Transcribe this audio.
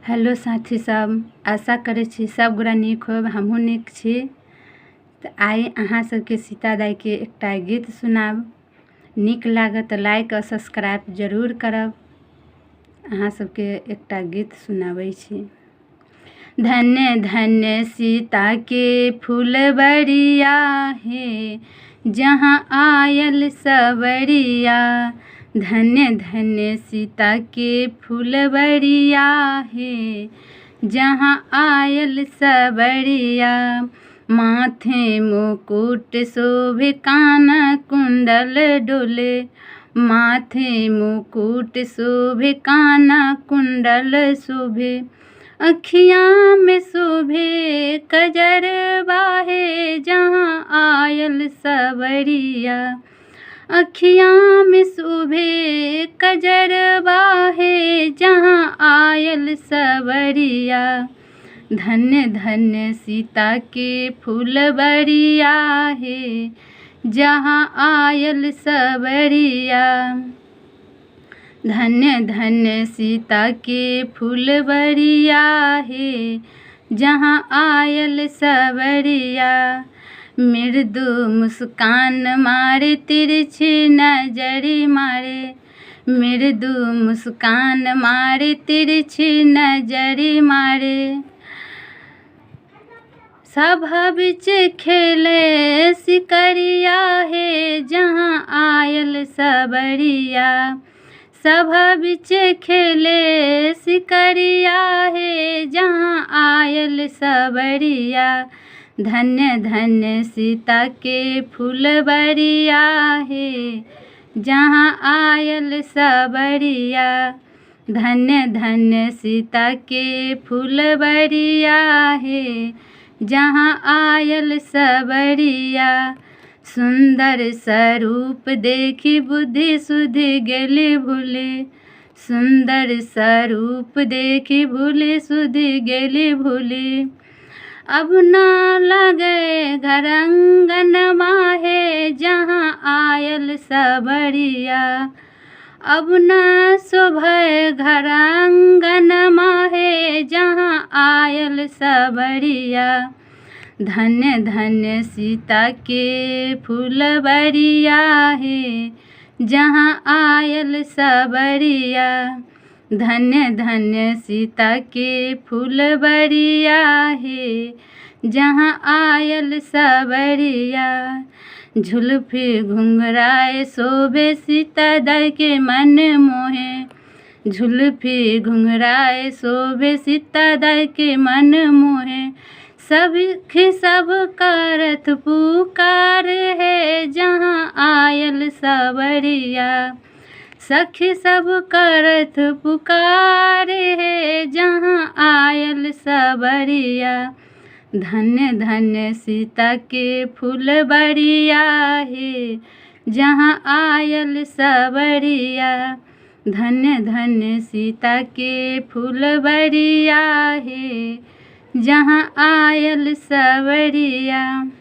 Hello साथी सब, आशा करै छी सब गोरा नीक होयब, हमहूँ नीक छी। तऽ आइ अहाँ सबके सीता दाइके एकटा गीत सुनायब। नीक लागत तऽ लाइक आओर सब्सक्राइब जरूर करब। अहाँ सबके एकटा गीत सुनाबै छी। धन्य धन्य सीता के फुलबरिया हे, जहाँ आयल सवरिया। धन्य धन्य सीता के फुलबरिया हे, जहाँ आयल सवरिया। माथे मुकुट शोभे, कान कुंडल डोले। माथे मुकुट शोभे, कान कुंडल शोभे। अखियाँ में शोभे कजर बाहे, जहाँ आयल सवरिया। अखियाँ में शोभे कजर बाहे, जहाँ आयल सवरिया। धन्य धन्य सीता के फुलबरिया हे, जहाँ आयल सवरिया। धन्य धन्य सीता के फुलबरिया हे, जहाँ आयल सवरिया। मृदु मुस्कान मारे, तिरछी नजरि मारे। मृदु मुस्कान मारे, तिरछी नजरि मारे। सभा बिच खेले सिकरिया हे, जहाँ आयल सबरिया। सभा बिच खेले सिकरिया हे, जहाँ आयल सबरिया। धन्य धन्य सीता के फुलबरिया हे, जहाँ आयल सबरिया। धन्य धन्य सीता के फुलबरिया हे, जहाँ आयल सबरिया। सुन्दर स्वरूप देखी बुद्धि सुधि गेली भूली। सुन्दर स्वरूप देखी भूली सुधि गेली भूली। अब ना लगे घर अंगन माहे, जहाँ आयल सबरिया। अब ना शोभे घर अंगन माहे, जहाँ आयल सबरिया। धन्य धन्य सीता के फुलबरिया हे, जहाँ आयल सबरिया। धन्य धन्य सीता के फुलबरिया हे, जहाँ आयल सबरिया। झुलफी घुंघराए शोभे, सीता दाई के मन मोहे। झुलफी घुंघराए शोभे, सीता दाई के मन मोहे। सब सब करत पुकार है, जहाँ आयल सबरिया। सखी सब करत पुकार है, जहाँ आयल सबरिया। धन्य धन्य सीता के फुलबरिया हे, जहाँ आयल सबरिया। धन्य धन्य सीता के फुलबरिया हे, जहाँ आयल सबरिया।